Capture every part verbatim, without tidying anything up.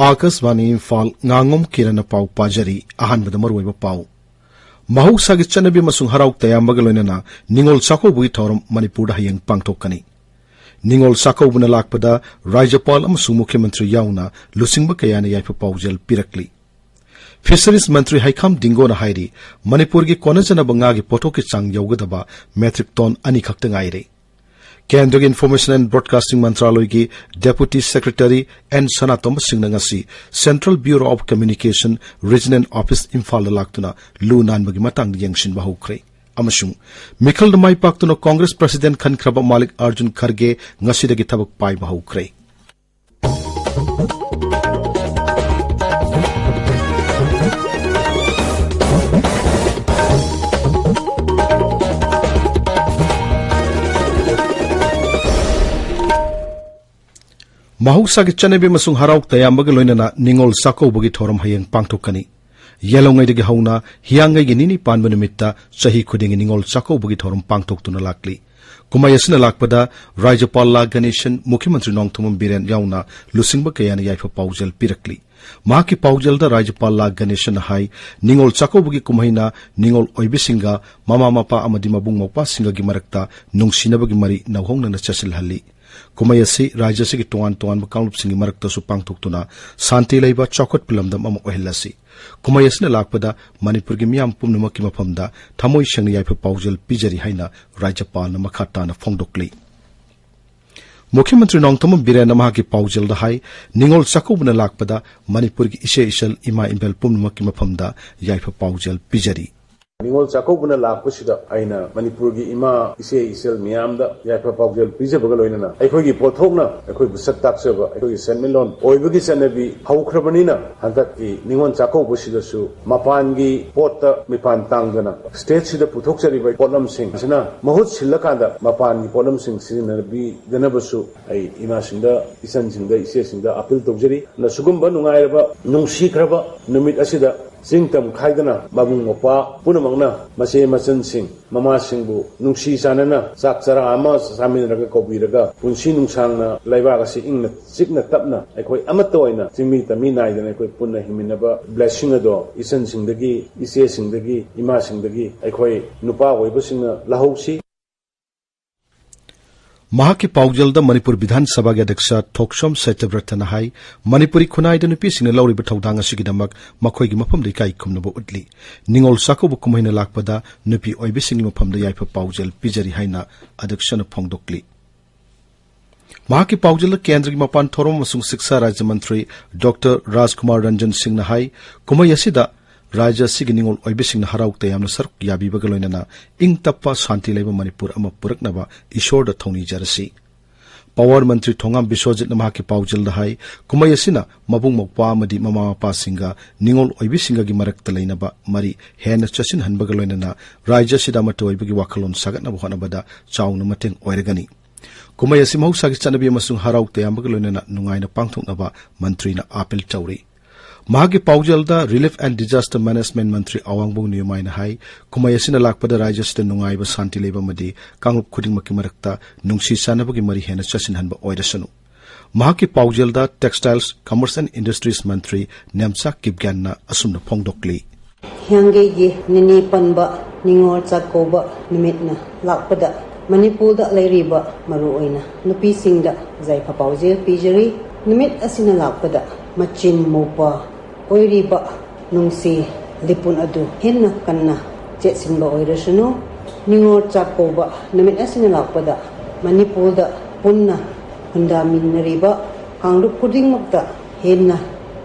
ꯑꯥꯀꯥꯁꯕꯥꯅꯤ ꯏꯝꯐꯥꯜ, ꯉꯥꯉꯣꯝ ꯀꯤꯔꯟꯅ ꯄꯥꯎ ꯄꯥꯖꯔꯤ꯫ ꯑꯍꯥꯟꯕꯗ ꯃꯔꯨꯑꯣꯏꯕ ꯄꯥꯎ꯫ ꯃꯍꯧꯁꯥꯒꯤ ꯆꯠꯅꯕꯤ ꯑꯃꯁꯨꯡ ꯍꯔꯥꯎ ꯇꯌꯥꯝꯕꯒ ꯂꯣꯏꯅꯅ ꯅꯤꯉꯣꯜ ꯆꯥꯛꯀꯧꯕꯒꯤ ꯊꯧꯔꯝ ꯃꯅꯤꯄꯨꯔꯗ ꯍꯌꯦꯡ ꯄꯥꯡꯊꯣꯛꯀꯅꯤ꯫ ꯅꯤꯉꯣꯜ ꯆꯥꯛꯀꯧꯕꯅ ꯂꯥꯛꯄꯗ ꯔꯥꯖ꯭ꯌꯄꯥꯜ ꯑꯃꯁꯨꯡ ꯃꯨꯈ꯭ꯌ ꯃꯟꯇ꯭ꯔꯤ ꯌꯥꯎꯅ ꯂꯨꯆꯤꯡꯕ ꯀꯌꯥꯅ ꯌꯥꯏꯐ ꯄꯥꯎꯖꯦꯜ ꯄꯤꯔꯛꯂꯤ꯫ ꯐꯤꯁꯔꯤꯖ ꯃꯟꯇ꯭ꯔꯤ ꯍꯩꯈꯥꯝ ꯗꯤꯡꯒꯣꯅ ꯍꯥꯏꯔꯤ, ꯃꯅꯤꯄꯨꯔꯒꯤ ꯀꯣꯟꯅꯖꯅꯕ ꯉꯥꯒꯤ ꯄꯣꯠꯊꯣꯛꯀꯤ ꯆꯥꯡ ꯌꯧꯒꯗꯕ ꯃꯦꯇ꯭ꯔꯤꯛ ꯇꯣꯟ ꯑꯅꯤ ꯈꯛꯇ ꯉꯥꯏꯔꯦ꯫ ꯀꯦꯟꯗ꯭ꯔꯒꯤ ꯏꯟꯐꯣꯔꯃꯦꯁꯟ ꯑꯦꯟ ꯕ꯭ꯔꯣꯗꯀꯥꯁꯇꯤꯡ ꯃꯟꯇ꯭ꯔꯥꯂꯣꯏꯒꯤ ꯗꯦꯄꯨꯇꯤ ꯁꯦꯀ꯭ꯔꯦꯇꯔꯤ ꯑꯦꯟ ꯁꯅꯥꯇꯣꯝꯕ ꯁꯤꯡꯅ ꯉꯁꯤ central bureau of communication regional office ꯏꯝꯐꯥꯜꯗ ꯂꯥꯛꯇꯨꯅ ꯂꯨ ꯅꯥꯟꯕꯒꯤ ꯃꯇꯥꯡꯗ ꯌꯦꯡꯁꯤꯟꯕ ꯍꯧꯈ꯭ꯔꯦ꯫ ꯑꯃꯁꯨꯡ ꯃꯤꯈꯜꯗ ꯃꯥꯏ ꯄꯥꯛꯇꯨꯅ ꯀꯣꯡꯒ꯭ꯔꯦꯁ ꯄ꯭ꯔꯁꯤꯗꯦꯟꯠ ꯈꯟꯈ꯭ꯔꯕ ꯃꯥꯂꯤꯛ ꯑꯔꯖꯨꯟ ꯈꯔꯒꯦ ꯉꯁꯤꯗꯒꯤ ꯊꯕꯛ ꯄꯥꯏꯕ ꯍꯧꯈ꯭ꯔꯦ꯫ ꯃꯍꯧꯁꯥꯒꯤ ꯆꯠꯅꯕꯤ ꯑꯃꯁꯨꯡ ꯍꯔꯥꯎ ꯇꯌꯥꯝꯕꯒ ꯂꯣꯏꯅꯅ ꯅꯤꯉꯣꯜ ꯆꯥꯛꯀꯧꯕꯒꯤ ꯊꯧꯔꯝ ꯍꯌꯦꯡ ꯄꯥꯡꯊꯣꯛꯀꯅꯤ꯫ ꯌꯦꯜꯍꯧꯉꯩꯗꯒꯤ ꯍꯧꯅ ꯍꯤꯌꯥꯡꯒꯩꯒꯤ ꯅꯤꯅꯤ ꯄꯥꯟꯕ ꯅꯨꯃꯤꯠꯇ ꯆꯍꯤ ꯈꯨꯗꯤꯡꯒꯤ ꯅꯤꯉꯣꯜ ꯆꯥꯛꯀꯧꯕꯒꯤ ꯊꯧꯔꯝ ꯄꯥꯡꯊꯣꯛꯇꯨꯅ ꯂꯥꯛꯂꯤ꯫ ꯀꯨꯝꯍꯩ ꯑꯁꯤꯅ ꯂꯥꯛꯄꯗ ꯔꯥꯖ꯭ꯌꯄꯥꯜ ꯂꯥ ꯒꯅꯦꯁꯟ, ꯃꯨꯈ꯭ꯌ ꯃꯟꯇ꯭ꯔꯤ ꯅꯣꯡꯊꯣꯝꯕꯝ ꯕꯤꯔꯦꯟ ꯌꯥꯎꯅ ꯂꯨꯆꯤꯡꯕ ꯀꯌꯥꯅ ꯌꯥꯏꯐ ꯄꯥꯎꯖꯦꯜ ꯄꯤꯔꯛꯂꯤ꯫ ꯃꯍꯥꯛꯀꯤ ꯄꯥꯎꯖꯦꯜꯗ ꯔꯥꯖ꯭ꯌꯄꯥꯜ ꯂꯥ ꯒꯅꯦꯁꯟꯅ ꯍꯥꯏ, ꯅꯤꯉꯣꯜ ꯆꯥꯛꯀꯧꯕꯒꯤ ꯀꯨꯝꯍꯩꯅ ꯅꯤꯉꯣꯜ ꯑꯣꯏꯕꯤꯁꯤꯡꯒ ꯃꯃꯥ ꯃꯄꯥ ꯑꯃꯗꯤ ꯃꯕꯨꯡ ꯃꯧꯄ꯭ꯋꯥꯁꯤꯡꯒꯒꯤ ꯃꯔꯛꯇ ꯅꯨꯡꯁꯤꯅꯕꯒꯤ ꯃꯔꯤ ꯅꯧꯍꯧꯅꯅ ꯆꯦꯠꯁꯤꯜꯍꯜꯂꯤ꯫ ꯀꯨꯝꯍꯩ ꯑꯁꯤ ꯔꯥꯖ꯭ꯌ ꯑꯁꯤꯒꯤ ꯇꯣꯉꯥꯟ ꯇꯣꯉꯥꯟꯕ ꯀꯥꯡꯂꯨꯞꯁꯤꯡꯒꯤ ꯃꯔꯛꯇꯁꯨ ꯄꯥꯡꯊꯣꯛꯇꯨꯅ ꯁꯥꯟꯇꯤ ꯂꯩꯕ ꯆꯥꯎꯈꯠꯄ ꯂꯝꯗꯝ ꯑꯃ ꯑꯣꯏꯍꯜꯂꯁꯤ꯫ ꯀꯨꯝꯍꯩ ꯑꯁꯤꯅ ꯂꯥꯛꯄꯗ ꯃꯅꯤꯄꯨꯔꯒꯤ ꯃꯤꯌꯥꯝ ꯄꯨꯝꯅꯃꯛꯀꯤ ꯃꯐꯝꯗ ꯊꯃꯣꯏ ꯁꯦꯡꯅ ꯌꯥꯏꯐ ꯄꯥꯎꯖꯦꯜ ꯄꯤꯖꯔꯤ ꯍꯥꯏꯅ ꯔꯥꯖ꯭ꯌꯄꯥꯜꯅ ꯃꯈꯥ ꯇꯥꯅ ꯐꯣꯡꯗꯣꯛꯂꯤ꯫ ꯃꯨꯈ꯭ꯌ ꯃꯟꯇ꯭ꯔꯤ ꯅꯣꯡꯊꯣꯝꯕꯝ ꯕꯤꯔꯦꯟꯅ ꯃꯍꯥꯛꯀꯤ ꯄꯥꯎꯖꯦꯜꯗ ꯍꯥꯏ, ꯅꯤꯉꯣꯜ ꯆꯥꯛꯀꯧꯕꯅ ꯂꯥꯛꯄꯗ ꯃꯅꯤꯄꯨꯔꯒꯤ ꯏꯆꯦ ꯏꯆꯜ ꯏꯃꯥ ꯏꯕꯦꯜ ꯄꯨꯝꯅꯃꯛꯀꯤ ꯃꯐꯝꯗ ꯌꯥꯏꯐ ꯄꯥꯎꯖꯦꯜ ꯄꯤꯖꯔꯤ꯫ ꯅꯤꯉꯣꯜ ꯆꯥꯛꯀꯧꯕꯅ ꯂꯥꯛꯄꯁꯤꯗ ꯑꯩꯅ ꯃꯅꯤꯄꯨꯔꯒꯤ ꯏꯃꯥ, ꯏꯆꯦ ꯏꯆꯜ ꯃꯤꯌꯥꯝꯗ ꯌꯥꯏꯐ ꯄꯥꯎꯖꯦꯜ ꯄꯤꯖꯕꯒ ꯂꯣꯏꯅꯅ ꯑꯩꯈꯣꯏꯒꯤ ꯄꯣꯠꯊꯣꯛꯅ ꯑꯩꯈꯣꯏꯕꯨ ꯁꯛ ꯇꯥꯛꯆꯕ, ꯑꯩꯈꯣꯏꯒꯤ ꯁꯦꯟꯃꯤꯠꯂꯣꯟ ꯑꯣꯏꯕꯒꯤ ꯆꯠꯅꯕꯤ ꯍꯧꯈ꯭ꯔꯕꯅꯤꯅ, ꯍꯟꯗꯛꯀꯤ ꯅꯤꯉꯣꯜ ꯆꯥꯛꯀꯧꯕꯁꯤꯗꯁꯨ ꯃꯄꯥꯟꯒꯤ ꯄꯣꯠꯇ ꯃꯤꯄꯥꯟ ꯇꯥꯡꯗꯅ ꯁ꯭ꯇꯦꯠꯁꯤꯗ ꯄꯨꯊꯣꯛꯆꯔꯤꯕ ꯄꯣꯠꯂꯝꯁꯤꯡ ꯑꯁꯤꯅ ꯃꯍꯨꯠ ꯁꯤꯜꯂꯀꯥꯟꯗ ꯃꯄꯥꯟꯒꯤ ꯄꯣꯠꯂꯝꯁꯤꯡ ꯁꯤꯖꯤꯟꯅꯕꯤꯗꯅꯕꯁꯨ ꯑꯩ ꯏꯃꯥꯁꯤꯡꯗ, ꯏꯆꯟꯁꯤꯡꯗ, ꯏꯆꯦꯁꯤꯡꯗ ꯑꯥꯄꯤꯜ ꯇꯧꯖꯔꯤ꯫ ꯑꯗꯨꯅ ꯁꯤꯒꯨꯝꯕ ꯅꯨꯡꯉꯥꯏꯔꯕ, ꯅꯨꯡꯁꯤꯈ꯭ꯔꯕ ꯅꯨꯃꯤꯠ ꯑꯁꯤꯗ ꯆꯤꯡ ꯇꯝ ꯈꯥꯏꯗꯅ ꯃꯕꯨꯡ ꯃꯧꯄ꯭ꯋꯥ ꯄꯨꯝꯅꯃꯛꯅ ꯃꯆꯦ ꯃꯆꯟꯁꯤꯡ, ꯃꯃꯥꯁꯤꯡꯕꯨ ꯅꯨꯡꯁꯤ ꯆꯥꯟꯅꯅ ꯆꯥꯛ ꯆꯔꯥ ꯑꯃ ꯆꯥꯃꯤꯟꯅꯔꯒ ꯀꯧꯕꯤꯔꯒ ꯄꯨꯟꯁꯤ ꯅꯨꯡꯁꯥꯡꯅ ꯂꯩꯕꯥꯛ ꯑꯁꯤ ꯏꯪꯅ ꯆꯤꯛꯅ ꯇꯞꯅ ꯑꯩꯈꯣꯏ ꯑꯃꯠꯇ ꯑꯣꯏꯅ ꯆꯤꯡꯃꯤ ꯇꯝꯃꯤ ꯅꯥꯏꯗꯅ ꯑꯩꯈꯣꯏ ꯄꯨꯟꯅ ꯍꯤꯡꯃꯤꯟꯅꯕ blessing ꯑꯗꯣ ꯏꯆꯟꯁꯤꯡꯗꯒꯤ, ꯏꯆꯦꯁꯤꯡꯗꯒꯤ, ꯏꯃꯥꯁꯤꯡꯗꯒꯤ ꯑꯩꯈꯣꯏ ꯅꯨꯄꯥ ꯑꯣꯏꯕꯁꯤꯡꯅ ꯂꯧꯍꯧꯁꯤ꯫ ꯃꯍꯥꯛꯀꯤ ꯄꯥꯎꯖꯦꯜꯗ ꯃꯅꯤꯄꯨꯔ ꯕꯤꯙꯥꯟ ꯁꯚꯥꯒꯤ ꯑꯗ꯭ꯌꯛꯁ ꯊꯣꯛꯁꯣꯝ ꯁꯇ꯭ꯌꯕ꯭ꯔꯇꯅ ꯍꯥꯏ, ꯃꯅꯤꯄꯨꯔꯤ ꯈꯨꯟꯅꯥꯏꯗ ꯅꯨꯄꯤꯁꯤꯡꯅ ꯂꯧꯔꯤꯕ ꯊꯧꯗꯥꯡ ꯑꯁꯤꯒꯤꯗꯃꯛ ꯃꯈꯣꯏꯒꯤ ꯃꯐꯝꯗ ꯏꯀꯥꯏ ꯈꯨꯝꯅꯕ ꯎꯠꯂꯤ꯫ ꯅꯤꯉꯣꯜ ꯆꯥꯛꯀꯧꯕ ꯀꯨꯝꯍꯩꯅ ꯂꯥꯛꯄꯗ ꯅꯨꯄꯤ ꯑꯣꯏꯕꯤꯁꯤꯡꯒꯤ ꯃꯐꯝꯗ ꯌꯥꯏꯐ ꯄꯥꯎꯖꯦꯜ ꯄꯤꯖꯔꯤ ꯍꯥꯏꯅ ꯑꯗ꯭ꯌꯛꯁꯅ ꯐꯣꯡꯗꯣꯛꯂꯤ꯫ ꯃꯍꯥꯛꯀꯤ ꯄꯥꯎꯖꯦꯜꯗ ꯀꯦꯟꯗ꯭ꯔꯒꯤ ꯃꯄꯥꯟ ꯊꯧꯔꯝ ꯑꯃꯁꯨꯡ ꯁꯤꯛꯁꯥ ꯔꯥꯖ꯭ꯌ ꯃꯟꯇ꯭ꯔꯤ ꯗꯣꯛꯇꯔ ꯔꯥꯖꯀꯨꯃꯥꯔ ꯔꯟꯖꯟ ꯁꯤꯡꯅ ꯍꯥꯏ, ꯀꯨꯝꯍꯩ ꯑꯁꯤꯗ ꯔꯥꯖ꯭ꯌ ꯑꯁꯤꯒꯤ ꯅꯤꯉꯣꯜ ꯑꯣꯏꯕꯤꯁꯤꯡꯅ ꯍꯔꯥꯎ ꯇꯌꯥꯝꯅ ꯁꯔꯨꯛ ꯌꯥꯕꯤꯕꯒ ꯂꯣꯏꯅꯅ ꯏꯪ ꯇꯞꯄ, ꯁꯥꯟꯇꯤ ꯂꯩꯕ ꯃꯅꯤꯄꯨꯔ ꯑꯃ ꯄꯨꯔꯛꯅꯕ ꯏꯁꯣꯔꯗ ꯊꯧꯅꯤꯖꯔꯁꯤ꯫ ꯄꯥꯋꯔ ꯃꯟꯇ꯭ꯔꯤ ꯊꯣꯉꯥꯝ ꯕꯤꯁ꯭ꯋꯖꯤꯠꯅ ꯃꯍꯥꯛꯀꯤ ꯄꯥꯎꯖꯦꯜꯗ ꯍꯥꯏ, ꯀꯨꯝꯍꯩ ꯑꯁꯤꯅ ꯃꯕꯨꯡ ꯃꯧꯄ꯭ꯋꯥ ꯑꯃꯗꯤ ꯃꯃꯥ ꯃꯄꯥꯁꯤꯡꯒ ꯅꯤꯉꯣꯜ ꯑꯣꯏꯕꯤꯁꯤꯡꯒꯒꯤ ꯃꯔꯛꯇ ꯂꯩꯅꯕ ꯃꯔꯤ ꯍꯦꯟꯅ ꯆꯦꯠꯁꯤꯟꯍꯟꯕꯒ ꯂꯣꯏꯅꯅ ꯔꯥꯖ꯭ꯌ ꯑꯁꯤꯗ ꯑꯃꯠꯇ ꯑꯣꯏꯕꯒꯤ ꯋꯥꯈꯜꯂꯣꯟ ꯁꯥꯒꯠꯅꯕ ꯍꯣꯠꯅꯕꯗ ꯆꯥꯎꯅ ꯃꯇꯦꯡ ꯑꯣꯏꯔꯒꯅꯤ꯫ ꯀꯨꯝꯍꯩ ꯑꯁꯤ ꯃꯍꯧꯁꯥꯒꯤ ꯆꯠꯅꯕꯤ ꯑꯃꯁꯨꯡ ꯍꯔꯥꯎ ꯇꯌꯥꯝꯕꯒ ꯂꯣꯏꯅꯅ ꯅꯨꯡꯉꯥꯏꯅ ꯄꯥꯡꯊꯣꯛꯅꯕ ꯃꯟꯇ꯭ꯔꯤꯅ ꯑꯥꯄꯤꯜ ꯇꯧꯔꯤ꯫ ꯃꯍꯥꯛꯀꯤ ꯄꯥꯎꯖꯦꯜꯗ Relief and Disaster Management ꯃꯟꯇ꯭ꯔꯤ ꯑꯋꯥꯡꯕꯝ ꯅꯤꯌꯃꯥꯏꯅ ꯍꯥꯏ, ꯀꯨꯝꯍꯩ ꯑꯁꯤꯅ ꯂꯥꯛꯄꯗ ꯔꯥꯖ꯭ꯌ ꯑꯁꯤꯗ ꯅꯨꯡꯉꯥꯏꯕ, ꯁꯥꯟꯇꯤ ꯂꯩꯕ ꯑꯃꯗꯤ ꯀꯥꯡꯂꯨꯞ ꯈꯨꯗꯤꯡꯃꯛꯀꯤ ꯃꯔꯛꯇ ꯅꯨꯡꯁꯤ ꯆꯥꯟꯅꯕꯒꯤ ꯃꯔꯤ ꯍꯦꯟꯅ ꯆꯠꯁꯤꯟꯍꯟꯕ ꯑꯣꯏꯔꯁꯅꯨ꯫ ꯃꯍꯥꯛꯀꯤ ꯄꯥꯎꯖꯦꯜꯗ Textiles, Commerce and Industries ꯃꯟꯇ꯭ꯔꯤ ꯅꯦꯝꯆꯥ ꯀꯤꯞꯒ꯭ꯌꯥꯟꯅ ꯑꯁꯨꯝꯅ ꯐꯣꯡꯗꯣꯛꯂꯤ꯫ ꯍꯤꯌꯥꯡꯒꯩꯒꯤ ꯅꯤꯅꯤ ꯄꯟꯕ ꯅꯤꯉꯣꯜ ꯆꯥꯛꯀꯧꯕ ꯅꯨꯃꯤꯠꯅ ꯂꯥꯛꯄꯗ ꯃꯅꯤꯄꯨꯔꯗ ꯂꯩꯔꯤꯕ ꯃꯔꯨꯑꯣꯏꯅ ꯅꯨꯄꯤꯁꯤꯡꯗ ꯌꯥꯏꯐ ꯄꯥꯎꯖꯦꯜ ꯄꯤꯖꯔꯤ꯫ ꯅꯨꯃꯤꯠ ꯑꯁꯤꯅ ꯂꯥꯛꯄꯗ ꯃꯆꯤꯟ ꯃꯧꯄ꯭ꯋꯥ ꯑꯣꯏꯔꯤꯕ ꯅꯨꯡꯁꯤ ꯂꯤꯄꯨꯟ ꯑꯗꯨ ꯍꯦꯟꯅ ꯀꯟꯅ ꯆꯦꯠꯁꯤꯟꯕ ꯑꯣꯏꯔꯁꯅꯨ꯫ ꯅꯤꯉꯣꯜ ꯆꯥꯛꯀꯧꯕ ꯅꯨꯃꯤꯠ ꯑꯁꯤꯅ ꯂꯥꯛꯄꯗ ꯃꯅꯤꯄꯨꯔꯗ ꯄꯨꯟꯅ ꯈꯨꯟꯗꯥꯃꯤꯟꯅꯔꯤꯕ ꯀꯥꯡꯂꯨꯞ ꯈꯨꯗꯤꯡꯃꯛꯇ ꯍꯦꯟꯅ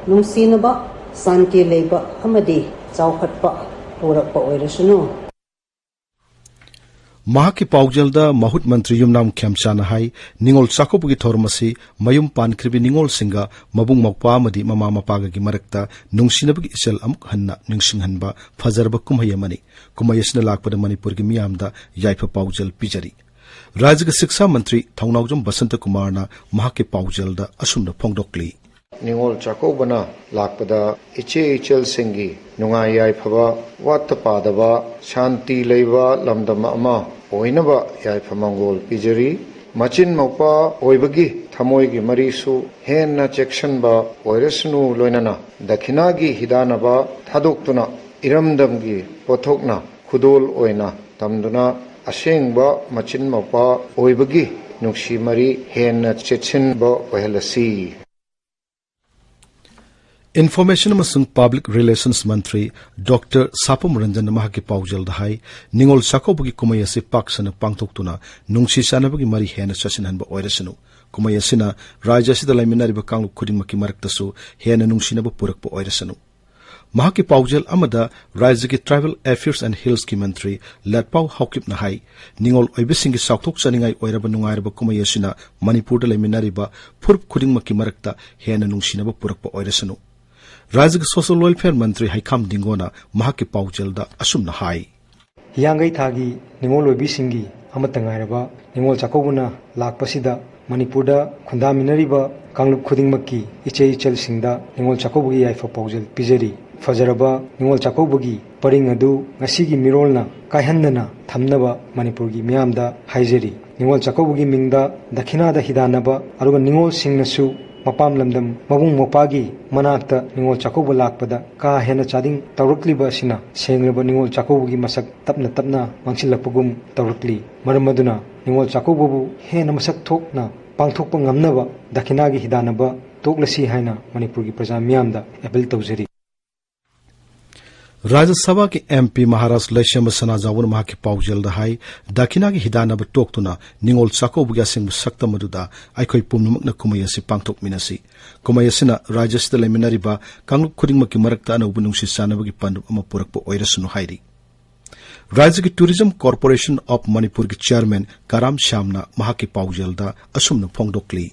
ꯅꯨꯡꯁꯤꯅꯕ, ꯁꯥꯟꯇꯤ ꯂꯩꯕ ꯑꯃꯗꯤ ꯆꯥꯎꯈꯠꯄ ꯄꯨꯔꯛꯄ ꯑꯣꯏꯔꯁꯅꯨ꯫ ꯃꯍꯥꯛꯀꯤ ꯄꯥꯎꯖꯦꯜꯗ ꯃꯍꯨꯠ ꯃꯟꯇ꯭ꯔꯤ ꯌꯨꯝꯅꯥꯝ ꯈꯦꯝꯆꯥꯅ ꯍꯥꯏ, ꯅꯤꯉꯣꯜ ꯆꯥꯛꯀꯧꯕꯒꯤ ꯊꯧꯔꯝ ꯑꯁꯤ ꯃꯌꯨꯝ ꯄꯥꯟꯈ꯭ꯔꯤꯕ ꯅꯤꯉꯣꯜꯁꯤꯡꯒ ꯃꯕꯨꯡ ꯃꯧꯄ꯭ꯋꯥ ꯑꯃꯗꯤ ꯃꯃꯥ ꯃꯄꯥꯒꯒꯤ ꯃꯔꯛꯇ ꯅꯨꯡꯁꯤꯅꯕꯒꯤ ꯏꯆꯜ ꯑꯃꯨꯛ ꯍꯟꯅ ꯅꯤꯡꯁꯤꯡꯍꯟꯕ ꯐꯖꯔꯕ ꯀꯨꯝꯍꯩ ꯑꯃꯅꯤ꯫ ꯀꯨꯝꯍꯩ ꯑꯁꯤꯅ ꯂꯥꯛꯄꯗ ꯃꯅꯤꯄꯨꯔꯒꯤ ꯃꯤꯌꯥꯝꯗ ꯌꯥꯏꯐ ꯄꯥꯎꯖꯦꯜ ꯄꯤꯖꯔꯤ꯫ ꯔꯥꯖ꯭ꯌꯒꯤ ꯁꯤꯛꯁꯥ ꯃꯟꯇ꯭ꯔꯤ ꯊꯧꯅꯥꯎꯖꯝ ꯕꯁꯟꯇ ꯀꯨꯃꯥꯔꯅ ꯃꯍꯥꯛꯀꯤ ꯄꯥꯎꯖꯦꯜꯗ ꯑꯁꯨꯝꯅ ꯐꯣꯡꯗꯣꯛꯂꯤ꯫ ꯅꯤꯉꯣꯜ ꯆꯥꯛꯀꯧꯕꯅ ꯂꯥꯛꯄꯗ ꯏꯆꯦ ꯏꯆꯜꯁꯤꯡꯒꯤ ꯅꯨꯡꯉꯥꯏ ꯌꯥꯏꯐꯕ, ꯋꯥꯠꯇ ꯄꯥꯗꯕ, ꯁꯥꯟꯇꯤ ꯂꯩꯕ ꯂꯝꯗꯝ ꯑꯃ ꯑꯣꯏꯅꯕ ꯌꯥꯏꯐ ꯃꯪꯒꯣꯜ ꯄꯤꯖꯔꯤ꯫ ꯃꯆꯤꯟ ꯃꯧꯄ꯭ꯋꯥ ꯑꯣꯏꯕꯒꯤ ꯊꯃꯣꯏꯒꯤ ꯃꯔꯤꯁꯨ ꯍꯦꯟꯅ ꯆꯦꯛꯁꯤꯟꯕ ꯑꯣꯏꯔꯁꯅꯨ, ꯂꯣꯏꯅꯅ ꯗꯈꯤꯅꯥꯒꯤ ꯍꯤꯗꯥꯟꯅꯕ ꯊꯥꯗꯣꯛꯇꯨꯅ ꯏꯔꯝꯗꯝꯒꯤ ꯄꯣꯠꯊꯣꯛꯅ ꯈꯨꯗꯣꯜ ꯑꯣꯏꯅ ꯇꯝꯗꯨꯅ ꯑꯁꯦꯡꯕ ꯃꯆꯤꯟ ꯃꯧꯄ꯭ꯋꯥ ꯑꯣꯏꯕꯒꯤ ꯅꯨꯡꯁꯤ ꯃꯔꯤ ꯍꯦꯟꯅ ꯆꯦꯠꯁꯤꯟꯕ ꯑꯣꯏꯍꯜꯂꯁꯤ꯫ Information ꯑꯃꯁꯨꯡ Public Relations ꯃꯟꯇ꯭ꯔꯤ ꯗꯣꯛꯇꯔ ꯁꯥꯄꯝ ꯔꯟꯖꯟꯅ ꯃꯍꯥꯛꯀꯤ ꯄꯥꯎꯖꯦꯜꯗ ꯍꯥꯏ, ꯅꯤꯉꯣꯜ ꯆꯥꯛꯀꯧꯕꯒꯤ ꯀꯨꯝꯍꯩ ꯑꯁꯤ ꯄꯥꯛ ꯁꯟꯅ ꯄꯥꯡꯊꯣꯛꯇꯨꯅ ꯅꯨꯡꯁꯤ ꯆꯥꯟꯅꯕꯒꯤ ꯃꯔꯤ ꯍꯦꯟꯅ ꯆꯠꯁꯤꯟꯍꯟꯕ ꯑꯣꯏꯔꯁꯅꯨ꯫ ꯀꯨꯝꯍꯩ ꯑꯁꯤꯅ ꯔꯥꯖ꯭ꯌ ꯑꯁꯤꯗ ꯂꯩꯃꯤꯟꯅꯔꯤꯕ ꯀꯥꯡꯂꯨꯞ ꯈꯨꯗꯤꯡꯃꯛꯀꯤ ꯃꯔꯛꯇꯁꯨ ꯍꯦꯟꯅ ꯅꯨꯡꯁꯤꯅꯕ ꯄꯨꯔꯛꯄ ꯑꯣꯏꯔꯁꯅꯨ꯫ ꯃꯍꯥꯛꯀꯤ ꯄꯥꯎꯖꯦꯜ ꯑꯃꯗ ꯔꯥꯖ꯭ꯌꯒꯤ Tribal Affairs and Hillsꯀꯤ ꯃꯟꯇ꯭ꯔꯤ ꯂꯥꯠꯄꯥꯎ ꯍꯥꯎꯀꯤꯞꯅ ꯍꯥꯏ, ꯅꯤꯉꯣꯜ ꯑꯣꯏꯕꯁꯤꯡꯒꯤ ꯆꯥꯎꯊꯣꯛꯆꯅꯤꯡꯉꯥꯏ ꯑꯣꯏꯔꯕ ꯅꯨꯡꯉꯥꯏꯔꯕ ꯀꯨꯝꯍꯩ ꯑꯁꯤꯅ ꯃꯅꯤꯄꯨꯔꯗ ꯂꯩꯃꯤꯟꯅꯔꯤꯕ ꯐꯨꯔꯨꯞ ꯈꯨꯗꯤꯡꯃꯛꯀꯤ ꯃꯔꯛꯇ ꯍꯦꯟꯅ ꯅꯨꯡꯁꯤꯅꯕ ꯄꯨꯔꯛꯄ ꯑꯣꯏꯔꯁꯅꯨ꯫ ꯔꯥꯖ꯭ꯌꯒꯤ Social Welfare ꯃꯟꯇ꯭ꯔꯤ ꯍꯩꯈꯥꯝ ꯗꯤꯡꯒꯣꯅ ꯃꯍꯥꯛꯀꯤ ꯄꯥꯎꯖꯦꯜꯗ ꯑꯁꯨꯝꯅ ꯍꯥꯏ꯫ ꯍꯤꯌꯥꯡꯒꯩ ꯊꯥꯒꯤ ꯅꯤꯉꯣꯜ ꯑꯣꯏꯕꯤꯁꯤꯡꯒꯤ ꯑꯃꯠꯇ ꯉꯥꯏꯔꯕ ꯅꯤꯉꯣꯜ ꯆꯥꯛꯀꯧꯕꯅ ꯂꯥꯛꯄꯁꯤꯗ ꯃꯅꯤꯄꯨꯔꯗ ꯈꯨꯟꯗꯥꯃꯤꯟꯅꯔꯤꯕ ꯀꯥꯡꯂꯨꯞ ꯈꯨꯗꯤꯡꯃꯛꯀꯤ ꯏꯆꯦ ꯏꯆꯜꯁꯤꯡꯗ ꯅꯤꯉꯣꯜ ꯆꯥꯛꯀꯧꯕꯒꯤ ꯌꯥꯏꯐ ꯄꯥꯎꯖꯦꯜ ꯄꯤꯖꯔꯤ꯫ ꯐꯖꯔꯕ ꯅꯤꯉꯣꯜ ꯆꯥꯛꯀꯧꯕꯒꯤ ꯄꯔꯤꯡ ꯑꯗꯨ ꯉꯁꯤꯒꯤ ꯃꯤꯔꯣꯜꯅ ꯀꯥꯏꯍꯟꯗꯅ ꯊꯝꯅꯕ ꯃꯅꯤꯄꯨꯔꯒꯤ ꯃꯤꯌꯥꯝꯗ ꯍꯥꯏꯖꯔꯤ꯫ ꯅꯤꯉꯣꯜ ꯆꯥꯛꯀꯧꯕꯒꯤ ꯃꯤꯡꯗ ꯗꯈꯤꯅꯥꯗ ꯍꯤꯗꯥꯟꯅꯕ, ꯑꯗꯨꯒ ꯅꯤꯉꯣꯜꯁꯤꯡꯅꯁꯨ ꯃꯄꯥꯝ ꯂꯝꯗꯝ ꯃꯕꯨꯡ ꯃꯧꯄ꯭ꯋꯥꯒꯤ ꯃꯅꯥꯛꯇ ꯅꯤꯉꯣꯜ ꯆꯥꯛꯀꯧꯕ ꯂꯥꯛꯄꯗ ꯀꯥ ꯍꯦꯟꯅ ꯆꯥꯗꯤꯡ ꯇꯧꯔꯛꯂꯤꯕ ꯑꯁꯤꯅ ꯁꯦꯡꯂꯕ ꯅꯤꯉꯣꯜ ꯆꯥꯛꯀꯧꯕꯒꯤ ꯃꯁꯛ ꯇꯞꯅ ꯇꯞꯅ ꯃꯥꯡꯁꯤꯜꯂꯛꯄꯒꯨꯝ ꯇꯧꯔꯛꯂꯤ꯫ ꯃꯔꯝ ꯑꯗꯨꯅ ꯅꯤꯉꯣꯜ ꯆꯥꯛꯀꯧꯕꯕꯨ ꯍꯦꯟꯅ ꯃꯁꯛ ꯊꯣꯛꯅ ꯄꯥꯡꯊꯣꯛꯄ ꯉꯝꯅꯕ ꯗꯈꯤꯅꯥꯒꯤ ꯍꯤꯗꯥꯟꯅꯕ ꯇꯣꯛꯂꯁꯤ ꯍꯥꯏꯅ ꯃꯅꯤꯄꯨꯔꯒꯤ ꯄ꯭ꯔꯖꯥ ꯃꯤꯌꯥꯝꯗ ꯑꯦꯄꯤꯜ ꯇꯧꯖꯔꯤ꯫ ꯔꯥꯖ꯭ꯌ ꯁꯚꯥꯒꯤ MP ꯃꯍꯥꯔꯥꯖ ꯂꯩꯁꯦꯝꯕ ꯁꯅꯥꯖꯥꯎꯕꯅ ꯃꯍꯥꯛꯀꯤ ꯄꯥꯎꯖꯦꯜꯗ ꯍꯥꯏ, ꯗꯈꯤꯅꯥꯒꯤ ꯍꯤꯗꯥꯟꯅꯕ ꯇꯣꯛꯇꯨꯅ ꯅꯤꯉꯣꯜ ꯆꯥꯛꯀꯧꯕꯒꯤ ꯑꯁꯦꯡꯕ ꯁꯛꯇꯝ ꯑꯗꯨꯗ ꯑꯩꯈꯣꯏ ꯄꯨꯝꯅꯃꯛꯅ ꯀꯨꯝꯍꯩ ꯑꯁꯤ ꯄꯥꯡꯊꯣꯛꯃꯤꯟꯅꯁꯤ꯫ ꯀꯨꯝꯍꯩ ꯑꯁꯤꯅ ꯔꯥꯖ꯭ꯌ ꯑꯁꯤꯗ ꯂꯩꯃꯤꯟꯅꯔꯤꯕ ꯀꯥꯡꯂꯨꯞ ꯈꯨꯗꯤꯡꯃꯛꯀꯤ ꯃꯔꯛꯇ ꯑꯅꯧꯕ ꯅꯨꯡꯁꯤ ꯆꯥꯟꯅꯕꯒꯤ ꯄꯥꯟꯗꯝ ꯑꯃ ꯄꯨꯔꯛꯄ ꯑꯣꯏꯔꯁꯅꯨ ꯍꯥꯏꯔꯤ꯫ ꯔꯥꯖ꯭ꯌꯒꯤ Tourism Corporation of ꯃꯅꯤꯄꯨꯔꯒꯤ chairman ꯀꯔꯥꯝ ꯁ꯭ꯌꯥꯝꯅ ꯃꯍꯥꯛꯀꯤ ꯄꯥꯎꯖꯦꯜꯗ ꯑꯁꯨꯝꯅ ꯐꯣꯡꯗꯣꯛꯂꯤ꯫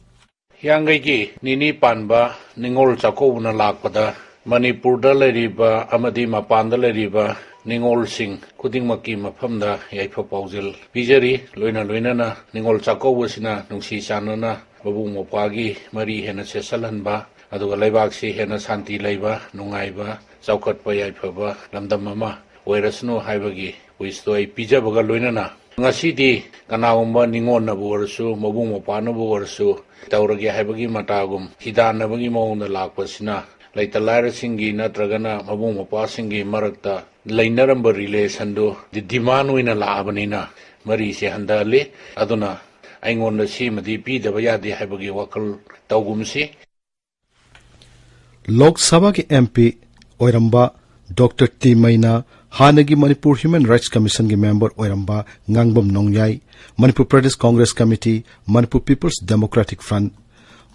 ꯍꯤꯌꯥꯡꯒꯩꯒꯤ ꯅꯤꯅꯤ ꯄꯥꯟꯕ ꯅꯤꯉꯣꯜ ꯆꯥꯛꯀꯧꯕꯅ ꯂꯥꯛꯄꯗ ꯃꯅꯤꯄꯨꯔꯗ ꯂꯩꯔꯤꯕ ꯑꯃꯗꯤ ꯃꯄꯥꯟꯗ ꯂꯩꯔꯤꯕ ꯅꯤꯉꯣꯜꯁꯤꯡ ꯈꯨꯗꯤꯡꯃꯛꯀꯤ ꯃꯐꯝꯗ ꯌꯥꯏꯐ ꯄꯥꯎꯖꯦꯜ ꯄꯤꯖꯔꯤ꯫ ꯂꯣꯏꯅ ꯂꯣꯏꯅꯅ ꯅꯤꯉꯣꯜ ꯆꯥꯛꯀꯧꯕꯁꯤꯅ ꯅꯨꯡꯁꯤ ꯆꯥꯟꯅꯅ ꯃꯕꯨꯡ ꯃꯧꯄ꯭ꯋꯥꯒꯤ ꯃꯔꯤ ꯍꯦꯟꯅ ꯆꯦꯠꯁꯤꯜꯍꯟꯕ, ꯑꯗꯨꯒ ꯂꯩꯕꯥꯛꯁꯤ ꯍꯦꯟꯅ ꯁꯥꯟꯇꯤ ꯂꯩꯕ, ꯅꯨꯡꯉꯥꯏꯕ, ꯆꯥꯎꯈꯠꯄ ꯌꯥꯏꯐꯕ ꯂꯝꯗꯝ ꯑꯃ ꯑꯣꯏꯔꯁꯅꯨ ꯍꯥꯏꯕꯒꯤ wishꯇꯣ ꯑꯩ ꯄꯤꯖꯕꯒ ꯂꯣꯏꯅꯅ, ꯉꯁꯤꯗꯤ ꯀꯅꯥꯒꯨꯝꯕ ꯅꯤꯉꯣꯟꯅꯕꯨ ꯑꯣꯏꯔꯁꯨ, ꯃꯕꯨꯡ ꯃꯧꯄ꯭ꯋꯥꯅꯕꯨ ꯑꯣꯏꯔꯁꯨ, ꯇꯧꯔꯒꯦ ꯍꯥꯏꯕꯒꯤ ꯃꯇꯥꯒꯨꯝ ꯍꯤꯗꯥꯟꯅꯕꯒꯤ ꯃꯑꯣꯡꯗ ꯂꯥꯛꯄꯁꯤꯅ ꯂꯩꯇ ꯂꯥꯏꯔꯁꯤꯡꯒꯤ ꯅꯠꯇ꯭ꯔꯒꯅ ꯃꯕꯨꯡ ꯃꯧꯄ꯭ꯋꯥꯁꯤꯡꯒꯤ ꯃꯔꯛꯇ ꯂꯩꯅꯔꯝꯕ relationꯗꯨ demand ꯑꯣꯏꯅ ꯂꯥꯛꯑꯕꯅꯤꯅ ꯃꯔꯤꯁꯦ ꯍꯟꯊꯍꯜꯂꯤ꯫ ꯑꯗꯨꯅ ꯑꯩꯉꯣꯟꯗ ꯁꯤꯃꯗꯤ ꯄꯤꯗꯕ ꯌꯥꯗꯦ ꯍꯥꯏꯕꯒꯤ ꯋꯥꯈꯜ ꯇꯧꯒꯨꯝꯁꯤ꯫ ꯂꯣꯛ ꯁꯚꯥꯒꯤ MP ꯑꯣꯏꯔꯝꯕ ꯗꯣꯛꯇꯔ ꯇꯤ ꯃꯩꯅꯥ, ꯍꯥꯟꯅꯒꯤ ꯃꯅꯤꯄꯨꯔ Human Rights Commissionꯒꯤ member ꯑꯣꯏꯔꯝꯕ Ngangbam Nongyai, Manipur Pradesh congress committee, Manipur peoples democratic front,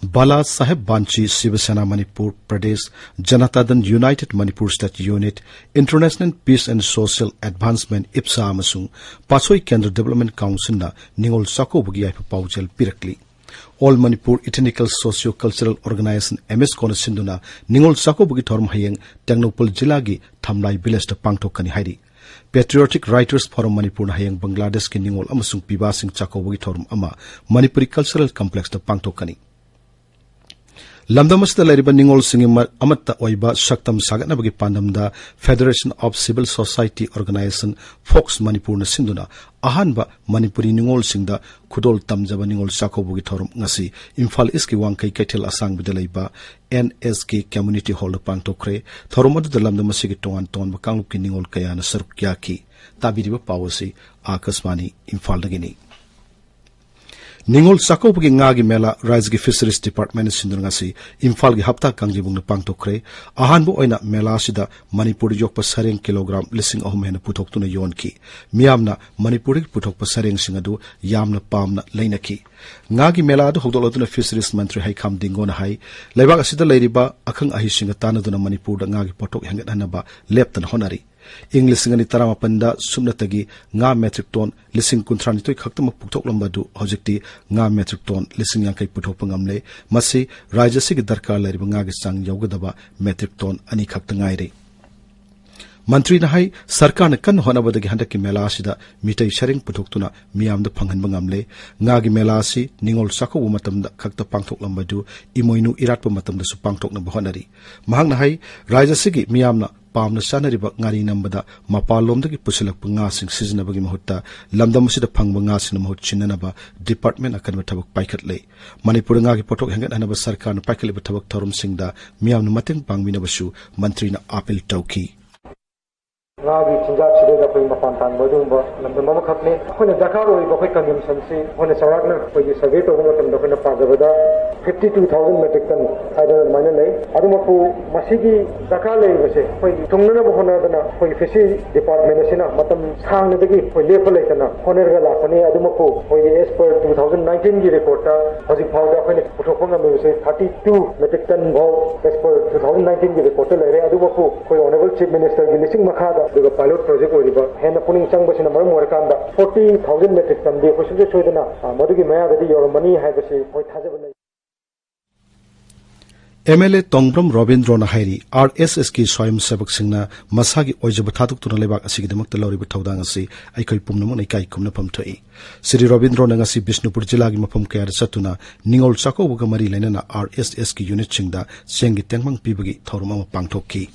Bala Saheb Banchi, Shiv Sena Manipur Pradesh, Janata Dal united Manipur state unit, International Peace and Social Advancement, IPSA, ꯑꯃꯁꯨꯡ ꯄꯥꯠꯁꯣꯏ ꯀꯦꯟꯗ꯭ꯔ ꯗꯤꯕꯦꯂꯞꯃꯦꯟꯠ ꯀꯥꯎꯟꯁꯤꯜꯅ ꯅꯤꯉꯣꯜ ꯆꯥꯛꯀꯧꯕꯒꯤ ꯌꯥꯏꯐ ꯄꯥꯎꯖꯦꯜ ꯄꯤꯔꯛꯂꯤ꯫ All Manipur Ethnical Socio Cultural Organisation, MSCOꯅ ꯁꯤꯟꯗꯨꯅ ꯅꯤꯉꯣꯜ ꯆꯥꯛꯀꯧꯕꯒꯤ ꯊꯧꯔꯝ ꯍꯌꯦꯡ ꯇꯦꯡꯅꯧꯄꯜ ꯖꯤꯂꯥꯒꯤ ꯊꯝꯂꯥꯏ ꯚꯤꯂꯦꯖꯇ ꯄꯥꯡꯊꯣꯛꯀꯅꯤ ꯍꯥꯏꯔꯤ꯫ Patriotic Writers Forum ꯃꯅꯤꯄꯨꯔꯅ ꯍꯌꯦꯡ ꯕꯪꯒ꯭ꯂꯥꯗꯦꯁꯀꯤ ꯅꯤꯉꯣꯜ ꯑꯃꯁꯨꯡ ꯄꯤꯕꯥꯁꯤꯡ ꯆꯥꯛꯀꯧꯕꯒꯤ ꯊꯧꯔꯝ ꯑꯃ ꯃꯅꯤꯄꯨꯔꯤ ꯀꯜꯆꯔꯦꯜ ꯀꯝꯄ꯭ꯂꯦꯛꯁꯇ ꯄꯥꯡꯊꯣꯛꯀꯅꯤ꯫ ꯂꯝꯗꯝ ꯑꯁꯤꯗ ꯂꯩꯔꯤꯕ ꯅꯤꯉꯣꯜꯁꯤꯡꯒꯤ ꯃ-, ꯑꯃꯠꯇ ꯑꯣꯏꯕ ꯁꯛꯇꯝ ꯁꯥꯒꯠꯅꯕꯒꯤ ꯄꯥꯟꯗꯝꯗ Federation of Civil Society Organisation, fox ꯃꯅꯤꯄꯨꯔꯅ ꯁꯤꯟꯗꯨꯅ ꯑꯍꯥꯟꯕ ꯃꯅꯤꯄꯨꯔꯤ ꯅꯤꯉꯣꯜꯁꯤꯡꯗ ꯈꯨꯗꯣꯜ ꯇꯝꯖꯕ ꯅꯤꯉꯣꯜ ꯆꯥꯛꯀꯧꯕꯒꯤ ꯊꯧꯔꯝ ꯉꯁꯤ ꯏꯝꯐꯥꯜ ꯏꯁꯀꯤ ꯋꯥꯡꯈꯩ ꯀꯩꯊꯦꯜ ꯑꯁꯥꯡꯕꯗ ꯂꯩꯕ NSK Community Hallꯗ ꯄꯥꯡꯊꯣꯛꯈ꯭ꯔꯦ꯫ ꯊꯧꯔꯝ ꯑꯗꯨꯗ ꯂꯝꯗꯝ ꯑꯁꯤꯒꯤ ꯇꯣꯉꯥꯟ ꯇꯣꯉꯥꯟꯕ ꯀꯥꯡꯂꯨꯞꯀꯤ ꯅꯤꯉꯣꯜ ꯀꯌꯥꯅ ꯁꯔꯨꯛ ꯌꯥꯈꯤ꯫ ꯇꯥꯕꯤꯔꯤꯕ ꯄꯥꯎ ꯑꯁꯤ ꯑꯥꯀꯥꯁꯕꯥꯅꯤ ꯏꯝꯐꯥꯜꯗꯒꯤꯅꯤ꯫ ꯅꯤꯉꯣꯜ ꯆꯥꯛꯀꯧꯕꯒꯤ ꯉꯥꯒꯤ ꯃꯦꯂꯥ ꯔꯥꯖ꯭ꯌꯒꯤ Fisheries Departmentꯅ ꯁꯤꯟꯗꯨꯅ ꯉꯁꯤ ꯏꯝꯐꯥꯜꯒꯤ ꯍꯞꯇꯥ ꯀꯥꯡꯖꯩꯕꯨꯡꯗ ꯄꯥꯡꯊꯣꯛꯈ꯭ꯔꯦ꯫ ꯑꯍꯥꯟꯕ ꯑꯣꯏꯅ ꯃꯦꯂꯥ ꯑꯁꯤꯗ ꯃꯅꯤꯄꯨꯔꯗ ꯌꯣꯛꯄ ꯁꯔꯦꯡ ꯀꯤꯂꯣꯒ꯭ꯔꯥꯝ ꯂꯤꯁꯤꯡ ꯑꯍꯨꯝ ꯍꯦꯟꯅ ꯄꯨꯊꯣꯛꯇꯨꯅ ꯌꯣꯟꯈꯤ꯫ ꯃꯤꯌꯥꯝꯅ ꯃꯅꯤꯄꯨꯔꯗꯒꯤ ꯄꯨꯊꯣꯛꯄ ꯁꯔꯦꯡꯁꯤꯡ ꯑꯗꯨ ꯌꯥꯝꯅ ꯄꯥꯝꯅ ꯂꯩꯅꯈꯤ꯫ ꯉꯥꯒꯤ ꯃꯦꯂꯥ ꯑꯗꯨ ꯍꯧꯗꯣꯛꯂꯗꯨꯅ Fisheries ꯃꯟꯇ꯭ꯔꯤ ꯍꯩꯈꯥꯝ ꯗꯤꯡꯒꯣꯅ ꯍꯥꯏ, ꯂꯩꯕꯥꯛ ꯑꯁꯤꯗ ꯂꯩꯔꯤꯕ ꯑꯈꯪ ꯑꯍꯩꯁꯤꯡꯒ ꯇꯥꯟꯅꯗꯨꯅ ꯃꯅꯤꯄꯨꯔꯗ ꯉꯥꯒꯤ ꯄꯣꯠꯊꯣꯛ ꯍꯦꯟꯒꯠꯍꯟꯅꯕ ꯂꯦꯞꯇꯅ ꯍꯣꯠꯅꯔꯤ꯫ ꯏꯪ ꯂꯤꯁꯤꯡ ꯑꯅꯤ ꯇꯔꯥꯃꯥꯄꯟꯗ ꯁꯨꯞꯅꯇꯒꯤ ꯉꯥ metric ton ꯂꯤꯁꯤꯡ ꯀꯨꯟꯊ꯭ꯔꯥꯅꯤꯊꯣꯏ ꯈꯛꯇꯃꯛ ꯄꯨꯊꯣꯛꯂꯝꯕ ꯑꯗꯨ ꯍꯧꯖꯤꯛꯇꯤ ꯉꯥ metric ton ꯂꯤꯁꯤꯡ ꯌꯥꯡꯈꯩ ꯄꯨꯊꯣꯛꯄ ꯉꯝꯂꯦ꯫ ꯃꯁꯤ ꯔꯥꯖ꯭ꯌ ꯑꯁꯤꯒꯤ ꯗꯔꯀꯥꯔ ꯂꯩꯔꯤꯕ ꯉꯥꯒꯤ ꯆꯥꯡ ꯌꯧꯒꯗꯕ metric ton ꯑꯅꯤ ꯈꯛꯇ ꯉꯥꯏꯔꯦ꯫ ꯃꯟꯇ꯭ꯔꯤꯅ ꯍꯥꯏ, ꯁꯔꯀꯥꯔꯅ ꯀꯟꯅ ꯍꯣꯠꯅꯕꯗꯒꯤ ꯍꯟꯗꯛꯀꯤ ꯃꯦꯂꯥ ꯑꯁꯤꯗ ꯃꯤꯇꯩ ꯁꯔꯦꯡ ꯄꯨꯊꯣꯛꯇꯨꯅ ꯃꯤꯌꯥꯝꯗ ꯐꯪꯍꯟꯕ ꯉꯝꯂꯦ꯫ ꯉꯥꯒꯤ ꯃꯦꯂꯥ ꯑꯁꯤ ꯅꯤꯉꯣꯜ ꯆꯥꯛꯀꯧꯕ ꯃꯇꯝꯗ ꯈꯛꯇ ꯄꯥꯡꯊꯣꯛꯂꯝꯕꯗꯨ ꯏꯃꯣꯏꯅꯨ ꯏꯔꯥꯠꯄ ꯃꯇꯝꯗꯁꯨ ꯄꯥꯡꯊꯣꯛꯅꯕ ꯍꯣꯠꯅꯔꯤ꯫ ꯃꯍꯥꯛꯅ ꯍꯥꯏ, ꯔꯥꯖ꯭ꯌ ꯑꯁꯤꯒꯤ ꯃꯤꯌꯥꯝꯅ ꯄꯥꯝꯅ ꯆꯥꯅꯔꯤꯕ ꯉꯥꯔꯤ ꯅꯝꯕꯗ ꯃꯄꯥꯟꯂꯣꯝꯗꯒꯤ ꯄꯨꯁꯤꯜꯂꯛꯄ ꯉꯥꯁꯤꯡ ꯁꯤꯖꯤꯟꯅꯕꯒꯤ ꯃꯍꯨꯠꯇ ꯂꯝꯗꯝ ꯑꯁꯤꯗ ꯐꯪꯕ ꯉꯥꯁꯤꯡꯅ ꯃꯍꯨꯠ ꯁꯤꯟꯅꯅꯕ department ꯑꯀꯟꯕ ꯊꯕꯛ ꯄꯥꯏꯈꯠꯂꯦ꯫ ꯃꯅꯤꯄꯨꯔꯗ ꯉꯥꯒꯤ ꯄꯣꯠꯊꯣꯛ ꯍꯦꯟꯒꯠꯍꯟꯅꯕ ꯁꯔꯀꯥꯔꯅ ꯄꯥꯏꯈꯠꯂꯤꯕ ꯊꯕꯛ ꯊꯧꯔꯝꯁꯤꯡꯗ ꯃꯤꯌꯥꯝꯅ ꯃꯇꯦꯡ ꯄꯥꯡꯕꯤꯅꯕꯁꯨ ꯃꯟꯇ꯭ꯔꯤꯅ appeal ꯇꯧꯈꯤ꯫ ꯉꯥꯒꯤ ꯆꯤꯟꯖꯥꯛꯁꯤꯗꯩꯗ ꯑꯩꯈꯣꯏ ꯃꯄꯥꯟ ꯇꯥꯡꯕ ꯑꯗꯨꯒꯨꯝꯕ ꯂꯝꯗꯝ ꯑꯃꯈꯛꯅꯤ꯫ ꯑꯩꯈꯣꯏꯅ ꯗꯔꯀꯥꯔ ꯑꯣꯏꯔꯤꯕ ꯑꯩꯈꯣꯏ consumptionꯁꯤ ꯑꯩꯈꯣꯏꯅ ꯆꯥꯎꯔꯥꯛꯅ ꯑꯩꯈꯣꯏꯒꯤ survey ꯇꯧꯕ ꯃꯇꯝꯗ ꯑꯩꯈꯣꯏꯅ ꯄꯥꯖꯕꯗ fifty two thousand metric ton ꯍꯥꯏꯗꯅ ꯑꯗꯨꯃꯥꯏꯅ ꯂꯩ꯫ ꯑꯗꯨꯃꯛꯄꯨ ꯃꯁꯤꯒꯤ ꯗꯔꯀꯥꯔ ꯂꯩꯔꯤꯕꯁꯦ ꯑꯩꯈꯣꯏ ꯊꯨꯡꯅꯅꯕ ꯍꯣꯠꯅꯗꯅ ꯑꯩꯈꯣꯏꯒꯤ fishery department ꯑꯁꯤꯅ ꯃꯇꯝ ꯁꯥꯡꯅꯗꯒꯤ ꯑꯩꯈꯣꯏ ꯂꯦꯞꯄ ꯂꯩꯇꯅ ꯍꯣꯠꯅꯔꯒ ꯂꯥꯛꯄꯅꯤ꯫ ꯑꯗꯨꯃꯛꯄꯨ ꯑꯩꯈꯣꯏꯒꯤ as per two thousand nineteenꯒꯤ reportꯇ ꯍꯧꯖꯤꯛ ꯐꯥꯎꯗ ꯑꯩꯈꯣꯏꯅ ꯄꯨꯊꯣꯛꯄ ꯉꯝꯂꯤꯕꯁꯦ thirty two metric ton ꯐꯥꯎ as per two thousand nineteenꯒꯤ reportꯇ ꯂꯩꯔꯦ꯫ ꯑꯗꯨꯃꯛꯄꯨ ꯑꯩꯈꯣꯏ honourable chief ministerꯒꯤ ꯂꯤꯁꯤꯡ ꯃꯈꯥꯗ ꯑꯗꯨꯒ pilot project ꯑꯣꯏꯔꯤꯕ ꯍꯦꯟꯅ ꯄꯨꯛꯅꯤꯡ ꯆꯪꯕꯁꯤꯅ ꯃꯔꯝ ꯑꯣꯏꯔꯀꯥꯟꯗ forty thousand metric tonꯗꯤ ꯑꯩꯈꯣꯏ ꯁꯨꯡꯁꯣꯏ ꯁꯣꯏꯗꯅ, ꯑ, ꯃꯗꯨꯒꯤ ꯃꯌꯥꯗꯗꯤ ꯌꯧꯔꯝꯃꯅꯤ ꯍꯥꯏꯕꯁꯤ ꯑꯩꯈꯣꯏ ꯊꯥꯖꯕ ꯂꯩ꯫ MLA ꯇꯣꯡꯕ꯭ꯔꯝ ꯔꯣꯕꯤꯟꯗ꯭ꯔꯣꯅ ꯍꯥꯏꯔꯤ, RSSꯀꯤ ꯁ꯭ꯋꯥꯌꯝꯁꯦꯕꯛꯁꯤꯡꯅ ꯃꯁꯥꯒꯤ ꯑꯣꯏꯖꯕ ꯊꯥꯗꯣꯛꯇꯨꯅ ꯂꯩꯕꯥꯛ ꯑꯁꯤꯒꯤꯗꯃꯛꯇ ꯂꯧꯔꯤꯕ ꯊꯧꯗꯥꯡ ꯑꯁꯤ ꯑꯩꯈꯣꯏ ꯄꯨꯝꯅꯃꯛꯅ ꯏꯀꯥꯏ ꯈꯨꯝꯅꯐꯝ ꯊꯣꯛꯏ꯫ ꯁ꯭ꯔꯤ ꯔꯣꯕꯤꯟꯗ꯭ꯔꯣꯅ ꯉꯁꯤ ꯕꯤꯁꯅꯨꯄꯨꯔ ꯖꯤꯂꯥꯒꯤ ꯃꯐꯝ ꯀꯌꯥꯗ ꯆꯠꯇꯨꯅ ꯅꯤꯉꯣꯜ ꯆꯥꯛꯀꯧꯕꯒ ꯃꯔꯤ ꯂꯩꯅꯅ RSSꯀꯤ unitꯁꯤꯡꯗ ꯆꯦꯡꯒꯤ ꯇꯦꯡꯃꯥꯡ ꯄꯤꯕꯒꯤ ꯊꯧꯔꯝ ꯑꯃ ꯄꯥꯡꯊꯣꯛꯈꯤ꯫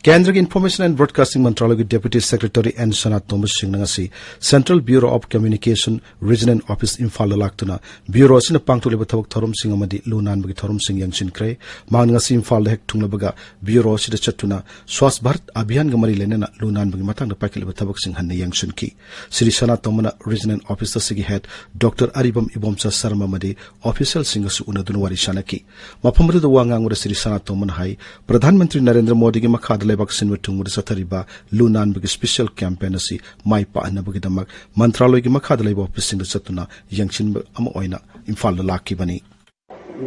ꯀꯦꯟꯗ꯭ꯔꯒꯤ Information and Broadcasting ꯃꯟꯇ꯭ꯔꯥꯂꯌꯒꯤ Deputy Secretary ꯑꯦꯟ ꯁꯅꯥꯇꯣꯝꯕ ꯁꯤꯡꯅ ꯉꯁꯤ Central Bureau of Communication Regional Office ꯏꯝꯐꯥꯜꯗ ꯂꯥꯛꯇꯨꯅ bureau ꯑꯁꯤꯅ ꯄꯥꯡꯊꯣꯛꯂꯤꯕ ꯊꯕꯛ ꯊꯧꯔꯝꯁꯤꯡ ꯑꯃꯗꯤ ꯂꯨ ꯅꯥꯟꯕꯒꯤ ꯊꯧꯔꯝꯁꯤꯡ ꯌꯦꯡꯁꯤꯟꯈ꯭ꯔꯦ꯫ ꯃꯍꯥꯛꯅ ꯉꯁꯤ ꯏꯝꯐꯥꯜꯗ ꯍꯦꯛ ꯊꯨꯡꯂꯕꯒ bureau ꯑꯁꯤꯗ ꯆꯠꯇꯨꯅ Swachh Bharat Abhiyanꯒ ꯃꯔꯤ ꯂꯩꯅꯅ ꯂꯨ ꯅꯥꯟꯕꯒꯤ ꯃꯇꯥꯡꯗ ꯄꯥꯏꯈꯠꯂꯤꯕ ꯊꯕꯛꯁꯤꯡ ꯍꯟꯅ ꯌꯦꯡꯁꯤꯟꯈꯤ꯫ ꯁ꯭ꯔꯤ ꯁꯅꯥꯇꯣꯝꯕꯅ Regional Office ꯑꯁꯤꯒꯤ head Doctor ꯑꯔꯤꯕꯝ ꯏꯕꯣꯝꯆꯥ ꯁꯔꯃ ꯑꯃꯗꯤ officialꯁꯤꯡꯒꯁꯨ ꯎꯅꯗꯨꯅ ꯋꯥꯔꯤ ꯁꯥꯅꯈꯤ꯫ ꯃꯐꯝ ꯑꯗꯨꯗ ꯋꯥ ꯉꯥꯡꯕꯗ ꯁ꯭ꯔꯤ ꯁꯅꯥꯇꯣꯝꯕꯅ ꯍꯥꯏ, ꯄ꯭ꯔꯙꯥꯟ ꯃꯟꯇ꯭ꯔꯤ ꯅꯔꯦꯟꯗ꯭ꯔ ꯃꯣꯗꯤꯒꯤ ꯃꯈꯥꯗ ꯂꯩꯕꯥꯛ ꯁꯤꯟꯕ ꯊꯨꯡꯕꯗ ꯆꯠꯊꯔꯤꯕ ꯂꯨ ꯅꯥꯟꯕꯒꯤ special campaign ꯑꯁꯤ ꯃꯥꯏ ꯄꯥꯛꯍꯟꯅꯕꯒꯤꯗꯃꯛ ꯃꯟꯇ꯭ꯔꯥꯂꯣꯏꯒꯤ ꯃꯈꯥꯗ ꯂꯩꯕ officeꯁꯤꯡꯗ ꯆꯠꯇꯨꯅ ꯌꯦꯡꯁꯤꯟꯕ ꯑꯃ ꯑꯣꯏꯅ ꯏꯝꯐꯥꯜꯗ ꯂꯥꯛꯈꯤꯕꯅꯤ꯫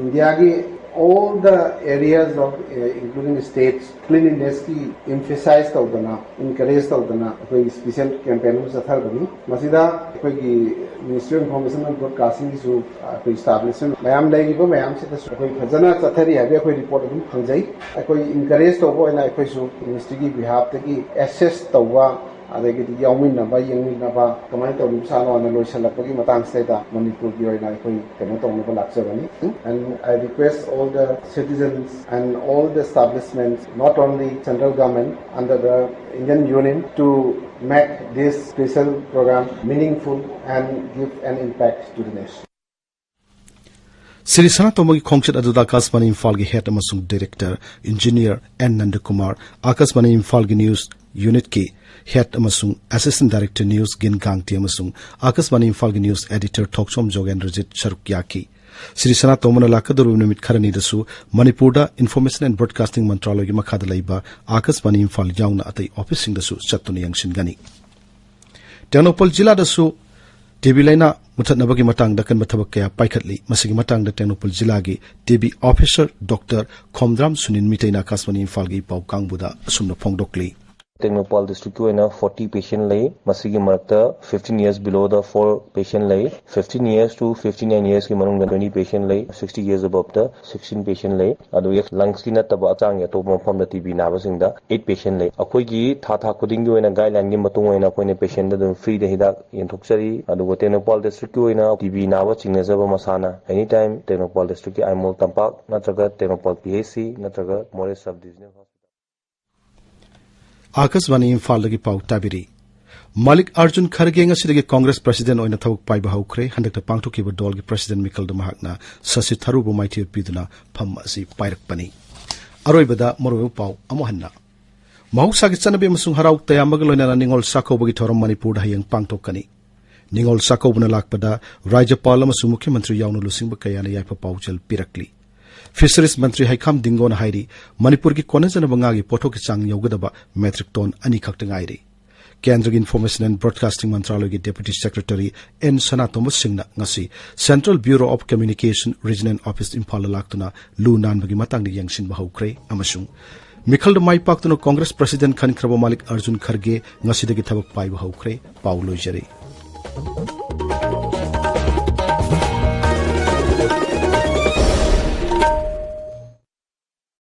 ꯏꯟꯗꯤꯌꯥꯒꯤ All the areas of, uh, including states, cleanliness ꯀꯤ emphasize ꯇꯧꯗꯅ, encourage ꯇꯧꯗꯅ ꯑꯩꯈꯣꯏ special campaign ꯑꯃ ꯆꯠꯊꯔꯕꯅꯤ꯫ ꯃꯁꯤꯗ ꯑꯩꯈꯣꯏꯒꯤ Ministry of Information and Broadcasting ꯒꯤꯁꯨ ꯑꯩꯈꯣꯏ establishment ꯃꯌꯥꯝ ꯂꯩꯔꯤꯕ ꯃꯌꯥꯝꯁꯤꯗꯁꯨ ꯑꯩꯈꯣꯏ ꯐꯖꯅ ꯆꯠꯊꯔꯤ ꯍꯥꯏꯕꯒꯤ ꯑꯩꯈꯣꯏ report ꯑꯗꯨꯝ ꯐꯪꯖꯩ꯫ ꯑꯩꯈꯣꯏ encourage ꯇꯧꯕ ꯑꯣꯏꯅ ꯑꯩꯈꯣꯏꯁꯨ ministry ꯒꯤ behalf ꯇꯒꯤ assess ꯇꯧꯕ, ꯑꯗꯒꯤꯗꯤ ꯌꯥꯎꯃꯤꯟꯅꯕ, ꯌꯦꯡꯃꯤꯟꯅꯕ, ꯀꯃꯥꯏꯅ ꯇꯧꯔꯤꯕꯖꯥꯠꯅꯣꯅ ꯂꯣꯏꯁꯤꯜꯂꯛꯄꯒꯤ ꯃꯇꯥꯡꯁꯤꯗꯩꯗ ꯃꯅꯤꯄꯨꯔꯒꯤ ꯑꯣꯏꯅ ꯑꯩꯈꯣꯏ ꯀꯩꯅꯣ ꯇꯧꯅꯕ ꯂꯥꯛꯆꯕꯅꯤ꯫ And I request all the citizens and all the establishments, not only central government, under the Indian Union, to make this special program meaningful and give an impact to the nation. Shri ꯁꯅꯥꯇꯣꯝꯕꯒꯤ ꯈꯣꯡꯆꯠ ꯑꯗꯨꯗ ꯑꯀꯥꯁꯕꯥꯅꯤ ꯏꯝꯐꯥꯜꯒꯤ head ꯑꯃꯁꯨꯡ director engineer N ꯅꯟꯗꯀꯨꯃꯥꯔ, ꯑꯀꯥꯁꯕꯥꯅꯤ ꯏꯝꯐꯥꯜꯒꯤ news unit ꯀꯤ head ꯑꯃꯁꯨꯡ assistant director news ꯒꯤꯟ ꯒꯥꯡꯇꯤ ꯑꯃꯁꯨꯡ ꯑꯀꯥꯁꯕꯥꯅꯤ ꯏꯝꯐꯥꯜꯒꯤ news editor ꯊꯣꯛꯆꯣꯝ ꯖꯣꯒꯦꯟꯗ꯭ꯔꯖꯤꯠ ꯁꯔꯨꯛ ꯌꯥꯈꯤ꯫ ꯁ꯭ꯔꯤ ꯁꯅꯥꯇꯣꯝꯕꯅ ꯂꯥꯛꯀꯗꯧꯔꯤꯕ ꯅꯨꯃꯤꯠ ꯈꯔꯅꯤꯗꯁꯨ ꯃꯅꯤꯄꯨꯔꯗ Information and Broadcasting ꯃꯟꯇ꯭ꯔꯥꯂꯣꯏꯒꯤ ꯃꯈꯥꯗ ꯂꯩꯕ ꯑꯀꯥꯁꯕꯥꯅꯤ ꯏꯝꯐꯥꯜ ꯌꯥꯎꯅ ꯑꯇꯩ office ꯁꯤꯡꯗꯁꯨ ꯆꯠꯇꯨꯅ ꯌꯦꯡꯁꯤꯟꯒꯅꯤ꯫ ꯇꯦꯡꯅꯧꯄꯜ ꯖꯤꯂꯥꯗꯁꯨ ꯇꯤ ꯕꯤ ꯂꯥꯏꯅꯥ ꯃꯨꯊꯠꯅꯕꯒꯤ ꯃꯇꯥꯡꯗ ꯑꯀꯟꯕ ꯊꯕꯛ ꯀꯌꯥ ꯄꯥꯏꯈꯠꯂꯤ꯫ ꯃꯁꯤꯒꯤ ꯃꯇꯥꯡꯗ ꯇꯦꯡꯅꯧꯄꯜ ꯖꯤꯂꯥꯒꯤ T B officer doctor Khomdram Sunil ꯃꯤꯇꯩꯅ ꯑꯀꯥꯁꯕꯥꯅꯤ ꯏꯝꯐꯥꯜꯒꯤ ꯏꯄꯥꯎ ꯀꯥꯡꯕꯨꯗ ꯑꯁꯨꯝꯅ ꯐꯣꯡꯗꯣꯛꯂꯤ꯫ ꯇꯦꯡꯅꯧꯄꯥꯜ district ꯀꯤ ꯑꯣꯏꯅ forty patient ꯂꯩ꯫ ꯃꯁꯤꯒꯤ ꯃꯔꯛꯇ fifteen years below the four patient ꯂꯩ꯫ Fifteen years to fifty nine years ꯀꯤ ꯃꯅꯨꯡꯗ twenty patient ꯂꯩ꯫ Sixty years above the sixteen patient ꯂꯩ꯫ ꯑꯗꯨꯒ lungs ꯀꯤ ꯅꯠꯇꯕ ꯍꯛꯆꯥꯡꯒꯤ ꯑꯇꯣꯞꯄ ꯃꯐꯝꯗ ꯇꯤ ꯕꯤ ꯅꯥꯕꯁꯤꯡꯗ eight patient ꯂꯩ꯫ ꯑꯩꯈꯣꯏꯒꯤ ꯊꯥ ꯊꯥ ꯈꯨꯗꯤꯡꯒꯤ ꯑꯣꯏꯅ guideline ꯒꯤ ꯃꯇꯨꯡ ꯑꯣꯏꯅ ꯑꯩꯈꯣꯏꯅ patient ꯗ ꯑꯗꯨꯝ free ꯗ ꯍꯤꯗꯥꯛ ꯌꯦꯟꯊꯣꯛꯆꯔꯤ꯫ ꯑꯗꯨꯒ ꯇꯦꯡꯅꯧꯄꯥꯜ district ꯀꯤ ꯑꯣꯏꯅ ꯇꯤ ꯕꯤ ꯅꯥꯕ ꯆꯤꯡꯅꯖꯕ ꯃꯁꯥꯅ anytime ꯇꯦꯡꯅꯧꯄꯥꯜ district ꯀꯤ ꯑꯥꯏꯃꯣꯜ ꯇꯝꯄꯥꯛ ꯅꯠꯇ꯭ꯔꯒ ꯇꯦꯡꯅꯧꯄꯥꯜ P H C ꯅꯠꯇ꯭ꯔꯒ ꯃꯣꯔꯦ sub divisional hospital꯫ ꯑꯀꯥꯁꯕꯥꯅꯤ ꯏꯝꯐꯥꯜꯗꯒꯤ ꯄꯥꯎ ꯇꯥꯕꯤꯔꯤ꯫ ꯃꯥꯂꯤꯛ ꯑꯔꯖꯨꯟ ꯈꯔꯒꯦ ꯉꯁꯤꯗꯒꯤ Congress president ꯑꯣꯏꯅ ꯊꯕꯛ ꯄꯥꯏꯕ ꯍꯧꯈ꯭ꯔꯦ꯫ ꯍꯟꯗꯛꯇ ꯄꯥꯡꯊꯣꯛꯈꯤꯕ ꯗꯣꯜꯒꯤ president ꯃꯤꯈꯜꯗ ꯃꯍꯥꯛꯅ ꯁꯁꯤ ꯊꯔꯨꯔꯕꯨ ꯃꯥꯏꯊꯤꯕ ꯄꯤꯗꯨꯅ ꯐꯝ ꯑꯁꯤ ꯄꯥꯏꯔꯛꯄꯅꯤ꯫ ꯑꯔꯣꯏꯕꯗ ꯃꯔꯨꯑꯣꯏꯕ ꯄꯥꯎ ꯑꯃꯨꯛ ꯍꯟꯅ꯫ ꯃꯍꯧꯁꯥꯒꯤ ꯆꯠꯅꯕꯤ ꯑꯃꯁꯨꯡ ꯍꯔꯥꯎ ꯇꯌꯥꯝꯕꯒ ꯂꯣꯏꯅꯅ ꯅꯤꯉꯣꯜ ꯆꯥꯛꯀꯧꯕꯒꯤ ꯊꯧꯔꯝ ꯃꯅꯤꯄꯨꯔꯗ ꯍꯌꯦꯡ ꯄꯥꯡꯊꯣꯛꯀꯅꯤ꯫ ꯅꯤꯉꯣꯜ ꯆꯥꯛꯀꯧꯕꯅ ꯂꯥꯛꯄꯗ ꯔꯥꯖ꯭ꯌꯄꯥꯜ ꯑꯃꯁꯨꯡ ꯃꯨꯈ꯭ꯌ ꯃꯟꯇ꯭ꯔꯤ ꯌꯥꯎꯅ ꯂꯨꯆꯤꯡꯕ ꯀꯌꯥꯅ ꯌꯥꯏꯐ ꯄꯥꯎꯖꯦꯜ ꯄꯤꯔꯛꯂꯤ꯫ Fisheries ꯃꯟꯇ꯭ꯔꯤ ꯍꯩꯈꯥꯝ ꯗꯤꯡꯒꯣꯅ ꯍꯥꯏꯔꯤ, ꯃꯅꯤꯄꯨꯔꯒꯤ ꯀꯣꯟꯅꯖꯅꯕ ꯉꯥꯒꯤ ꯄꯣꯠꯊꯣꯛꯀꯤ ꯆꯥꯡ ꯌꯧꯒꯗꯕ metric ton ꯑꯅꯤ ꯈꯛꯇ ꯉꯥꯏꯔꯦ꯫ ꯀꯦꯟꯗ꯭ꯔꯒꯤ Information and Broadcasting ꯃꯟꯇ꯭ꯔꯥꯂꯣꯏꯒꯤ Deputy Secretary ꯑꯦꯟ ꯁꯅꯥꯇꯣꯝꯕ ꯁꯤꯡꯅ ꯉꯁꯤ Central Bureau of Communication Regional Office ꯏꯝꯐꯥꯜꯗ ꯂꯥꯛꯇꯨꯅ ꯂꯨ ꯅꯥꯟꯕꯒꯤ ꯃꯇꯥꯡꯗ ꯌꯦꯡꯁꯤꯟꯕ ꯍꯧꯈ꯭ꯔꯦ ꯑꯃꯁꯨꯡ ꯃꯤꯈꯜꯗ ꯃꯥꯏ ꯄꯥꯛꯇꯨꯅ Congress President ꯈꯟꯈ꯭ꯔꯕ Mallikarjun Kharge ꯉꯁꯤꯗꯒꯤ ꯊꯕꯛ ꯄꯥꯏꯕ ꯍꯧꯈ꯭ꯔꯦ꯫ ꯄꯥꯎ ꯂꯣꯏꯖꯔꯦ꯫